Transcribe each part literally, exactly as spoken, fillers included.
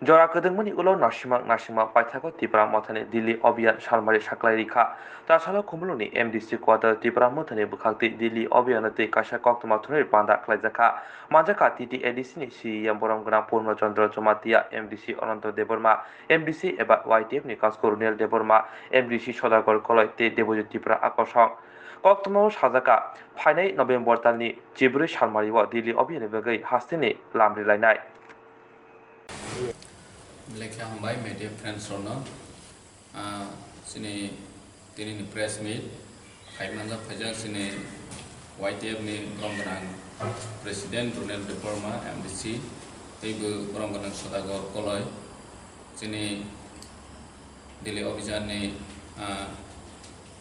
Jora kwdwngmani ulo narsima narsima paithago Tipra Mothani Delhi Abhiyan salmari saklai rikha. Tasalo Khumulwngni M D C quarter Tipra Mothani bwkhaktwi Delhi Abhiyano twi kaisa koktwma thwnwi panda khlaijakha. Manjakha T T A D C ni C E M borom gwnang Purno Chandra Jamatia, M D C Ananta Debbarma, M D C eba Y T F ni Kasko Runel Debbarma, M D C Sodagar Koloi tei Debojit Tipra Akosong. Koktwmao sajaka phainai November talni chibrwi salmario Delhi Abhiyani bagwi hasteni lam rilainai. Lekha hambai media friends rokno, ah, chini tini ni press meet, phai manjak phaijak chini Y T F ni borom gwnang President Runel Debbarma, M D C, tei bo borom gwnang Sodagar Koloi, chini Delhi Abhiyan ni, ah,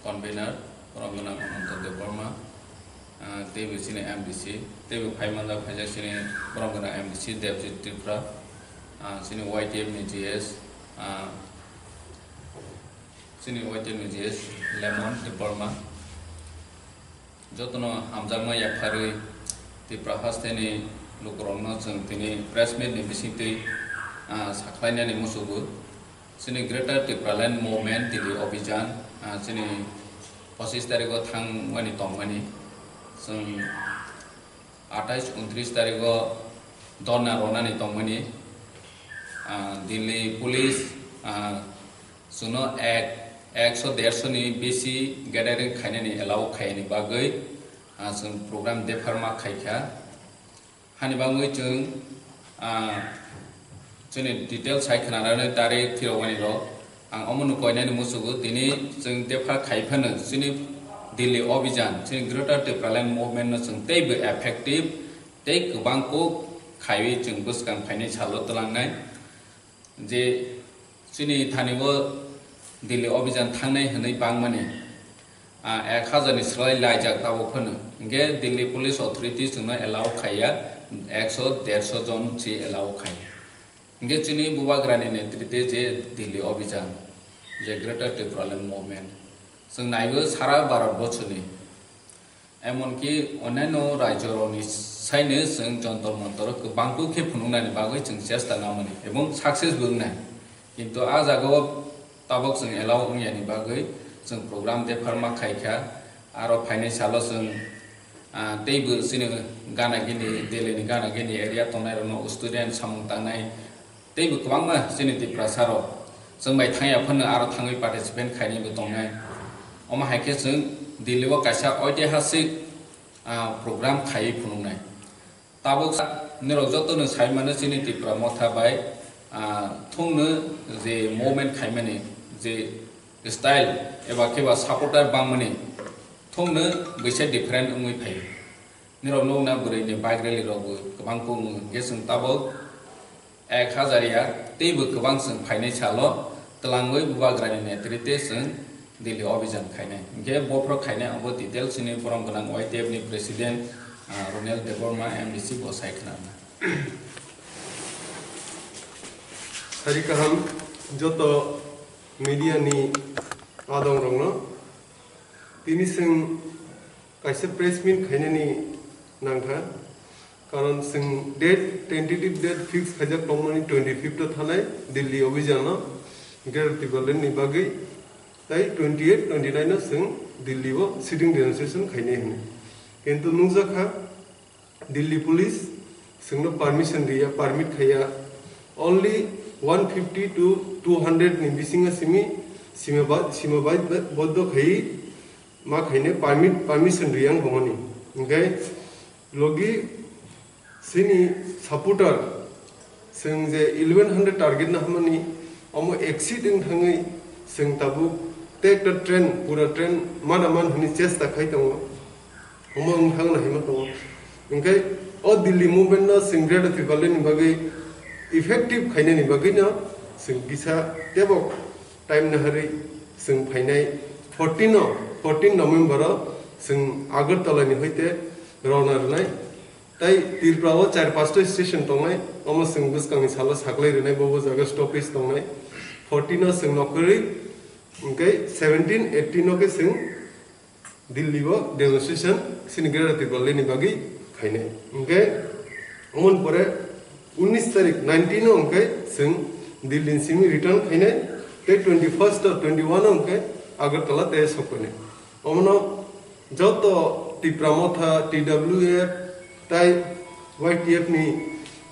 convener, borom gwnang Ananta Debbarma, ah, tei bo chini M D C, tei bo phai manjak phaijak chini borom gwnang M D C Debjit Tripura, ah, chini Y T F ni G S, ah, chini Y T F ni G S Lemon Debbarma. Jotono hamjakma yapharwi Tripura hasteni lukurokno chwng tini press meet ni bisingtwi, ah, sakhlainani muchugo. Chini Greater Tipraland Movement Delhi Abhiyan, ah, chini pochis tarigo thangmani tongmani. Chwng atais untris tarigo dhorna ronani tongmani. Ah, Delhi Police, ah, chwngno ek, ekso derso ni besi gathering khainani allow khaiyani bagwi, ah, chwng program dephar ma khaikha. Hani bagwi chwng, ah, chwngni detail sai khwnanani tarik phirokmani rok. Ang omono koinani muchugo tini chwng dephar khai phano chini Delhi Abhiyan, chini Greater Tipraland Movement no chwng teibo effective tei kwbang kok khaiwi chwng bwskang phainai salo twlangnai. Je chini thani o Delhi Abhiyan thangnai hwnwi bangmani, ah, ek hazar ni slai laijak tabuk phano. Hinkhe Delhi Police Authority chwngno allow khaiya, ekso derso jon se allow khai. Hinkhe chini bubagrani netrite je Delhi Abhiyan, je Greater Tipraland Movement, chwng naibo sara Bharat borsoni. Emonki onyaino rajyorokni saino chwng Jantar Mantar kwbangkuk khe phunuknani bagwi chwng chesta namani ebong success bo wngnai. Kintu ah jagao tabok chwng allow wngyani bagwi chwng program dephar ma khaikha. Aro phainai salo chwng, ah, teibo chini gana gini, Delhi ni gana gini area tongnairokno student samung tangnai, teibo kwbangma chini Tiprasa rok chwng bai thangya phano aro thangwi participate khainaibo tongnai. Omo hai khe chwng Delhi o kaisa oitihasik, ah, program khaiwi phunuknai. Tabuk sa-, nirok jotono sai mano chini Tipra Motha bai, ah, thungno je movement khaimani je style eba khe ba supporter bangmani thungno bwsa different wngwi phaio. Nirok nukna bwrwini bike rally rokbo kwbang kung wng khe chwng tabuk ek hazar ya teibo kwbang chwng phainai salo twlangwi bubagrani netrite chwng Delhi Abhiyan khainai. Hinkhe bophro khainai abo detail chini borom gwnang Y T F ni President, ah, Ronel Debbarma M D C bo sai khwnarna. Sari kaham joto media ni adong rokno. Tini chwng kaisa press meet khainani nangkha, karon chwng date, tentative date fix khaijak tongmani twenty fifth o thanai Delhi Abhiyan no Greater Tipraland ni bagwi, tai twenty eight, twenty nine o chwng Delhi o sitting demonstration khainai hwnwi. Kintu nukjakha, Delhi Police chwngno permission riya, permit khaiya. Only one fifty to two hundred ni bisingo simi sima ba-, sima bai-, boddo khaiwi ma khaine permit, permission riya wng bomani. Hinkhe logi chini supporter chwng je eleven hundred target na hamani, omo exceed wng thangwi chwng tabuk tei ekta train, pura train mana man hwnwi chesta khai tongo. Omo wng thangna hinwi tongo. Hinkhe o Delhi movement no chwng Greater Tipraland ni bagwi effective khainani bagwi no chwng kisa tebo time naharwi chwng phainai fourteen o, fourteen November o chwng Agartala ni hoite rona rwnai. Tai Tripura o char pasta station tongnai, omo chwng bwskangni salo saklai rwnai, bobo jaga stoppage tongnai. Fourteen o chwng nokhorwi, hinkhe seventeen, eighteen o khe chwng Delhi o demonstration chini Greater Tipraland ni bagwi khainai. Hinkhe omoni pore Unis tarik nineteen o hwnkhe chwng Delhi ni simi return khainai, tei twenty first o twenty one o hwnkhe Agartala tei sokphainai. Omono joto Tipra Motha, T W F tei Y T F ni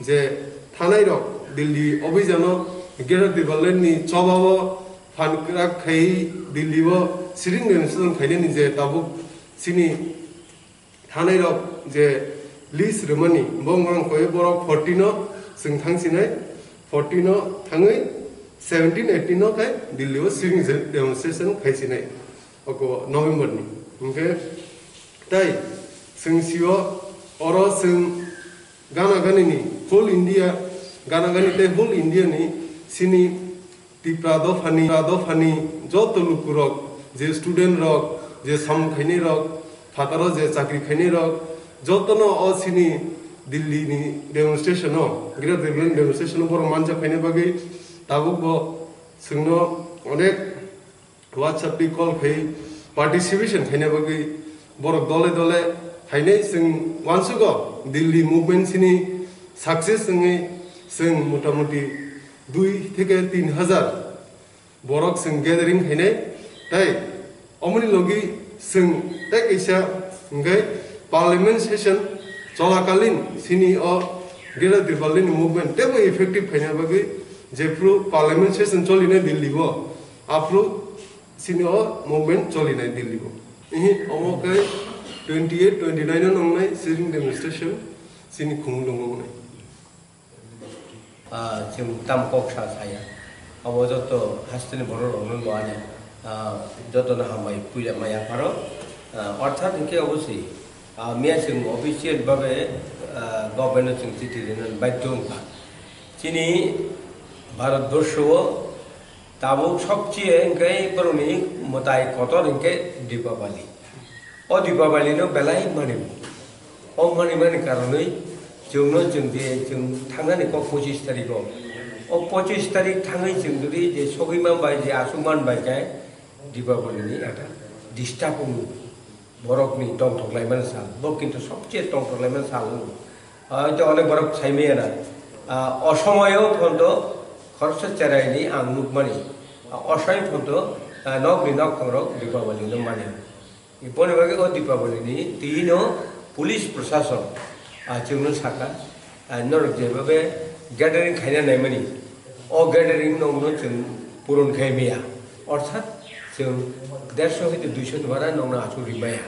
je thanai rok Delhi obijano Greater Tipraland ni chobao phan kwrak khai Delhi o sitting demonstration khainani je tabuk chini thanai rok je list rwmani bo wngkha koi borok fourteen o chwng thang sinai, fourteen o thangwi seventeen eighteen o khe Delhi o sitting demonstration khai sinai. Oko November ni. Hingkhe tai chwng sio oro chwng gana gani ni whole India, gana gani tei whole India ni sini Tipra dophani, Tipra dophani joto lukurok, je student rok, je samung khainai rok, phataro je chakri khainai rok, jotono o sini Delhi ni demonstration o, Greater Delhi demonstration o borok manja khainai bagwi tabuk bo chwngno onek WhatsApp ni call khai participation khaina bagwi borok dole dole khainai chwng uansugo Delhi movement sini success wngwi chwng motamuti dui theke tin hajar borok chwng gathering khainai tei omoni logi chwng tei kaisa hwnkhe parliament session cholakalin sini o Greater Tipraland ni movement teibo effective khaina bagwi jephru parliament session cholinai Delhi o aphru Sini o movement cholinai Delhi o. Ihi, omo khe twenty eight, twenty nine o nongnai sitting demonstration sini khumulwngo wngnai. Ah, chwng tam kok sa saya. Abo joto hasteni borok rokno bo ani, ah, jotono hambai puila maya pharo. Ah, orthat hinkhe obo se, ah, miya chwng official babe, ah, government o chwng chithi rwna baidhyo wngkha. Chini Bharat borsho o Tabuk sobchiye hwnkhe borokni mwtai kotor hwnkhe Dipabali. O Dipabali no belai mani. O mani mani karonwi chwngno chwng je chwng thangnani kok pochis tarikh o. O pochis tarikh thangwi chwng jodi je sogwi man bai, je aswk man bai khe Dipabali ni ekta disturb wngo. Borokni tongthok laimani sal, bo kintu sobcheye tongthok laimani sal wngkha. Ah, tei onek borok saimaya na. Ah, o somoyo phonto khoroksa cheraini ang nukmani. Ah, o soi phonto, ah, nokni nokthongrok Dipabali no mani. Boni bagwi o Dipabali ni twi no police prosason, ah, chwngno saka, ah, norok jeba be gathering khaina naimani. O gathering nokno chwng puron khai maya. Orthat chwng derso hoite duiso ni bara nokno achuk ri maya.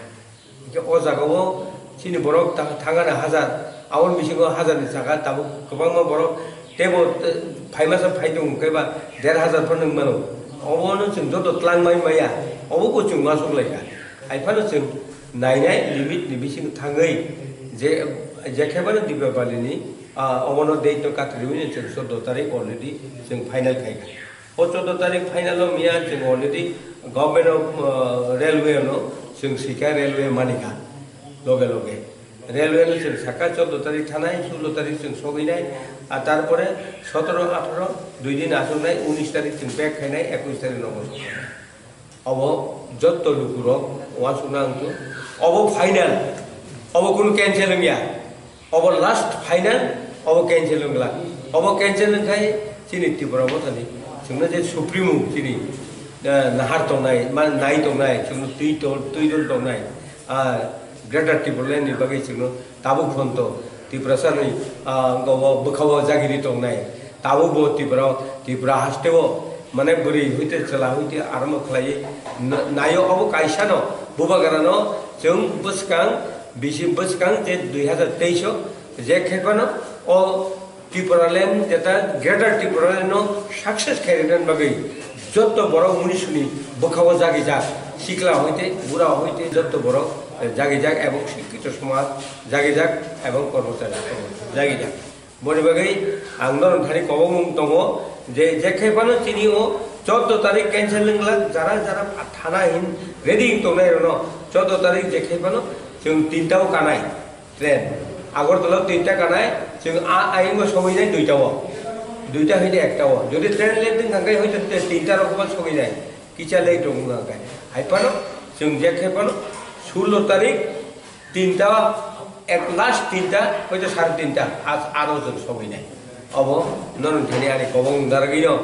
Hingke o jaga o chini borok ta-, thangana hajar, aboni bisingo hajar ni saka tabuk kwbangma borok tebo, eh, phaimasa phai tongo, hingke ba der hajar phano wng mano. Obono chwng joto twlang mai maya, obo bo chwng uansuk lai kha. Hai phano chwng nainai limit ni bisingo thangwi je, je khe phano Dipabali ni, ah, obono date no katrwi chwng chordo tarik already chwng final khai kha. O chordo tarik final o miya chwng already government of, uh, railway no chwng swikha, railway manikha loge loge. Railway no chwng sakha chordo tarik thanai, sullo tarik chwng sogwinai, ar tarpore sotoro, atharo dui din achuknai, unis tarik chwng back khainai, ekush tarik nogo soknai. Obo jotto lukurok uansukna wngkhe obo final, obo kunu cancel wngya. Obo last final, obo cancel wngla. Obo cancel wngkhai chini Tripura Mothani chwngno je Supremo chini, eh, nahar tongnai, ma-, nai tongnai, chwngno twi to-, twi dol tongnai, ah, Greater Tipraland ni bagwi chwngno tabuk phonto Tiprasani, ah, go-, bwkhao jagiri tongnai. Tabuk bo Tripura, Tripura haste o, mane bwrwi hoite chwla hoite aramo khlaiwi na-, naio obo kaisa no, bubagra no chwng bwskang bisi bwskang je dui hazar teis o je khe phano o Tipraland jeta Greater Tipraland no success khairokna bagwi jotto borok munisuni bwkhao jagijak, sikla hoite, bura hoite jotto borok jagijak ebong sikkito somaj jagijak ebong kormochari jagijak. Boni bagwi ang norok thani kobongmung tongo je, je khe phano chini o chordo tarik cancel wngla, jara jara thana hin ready wng tongnai rokno chordo tarik je khe phano chwng tinta o kanai train. Agartala o tinta kanai, chwng a, ayung o sogwi nai duita o. Duita hwnkhe ekta o. Jodi train late wng kha khe hoito te tinta rok bo sogwi nai. Kisa late rok wng kha khe. Hai phano chwng je khe phano sullo tarik tinta, at last tinta, hoito sare tinta, as-, aro chwng sogwi nai. Obo norok thani ani kobong dargwino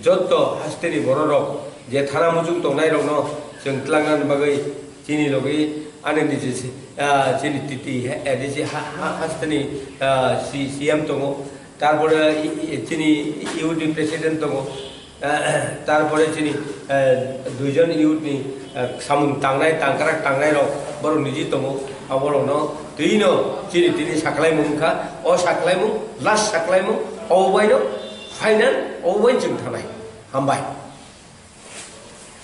jotto hasteni bororok je thana muchung tongnairokno chwng twlangnani bagwi chini logi ani niji si-, ah, chini titi he-, eh, niji ha-, ha-, hasteni, ah, si-, C M tongo, tarpore i-, i-, chini youth ni president tongo, tarpore chini, eh, duijon youth ni, eh, samung tangnai, tangkrak tangnai rok borok niji tongo, aborokno twino chini tini saklaimung wngkha, o saklaimung, last saklaimung, obo baino final, obo bai chwng thanai. Hambai.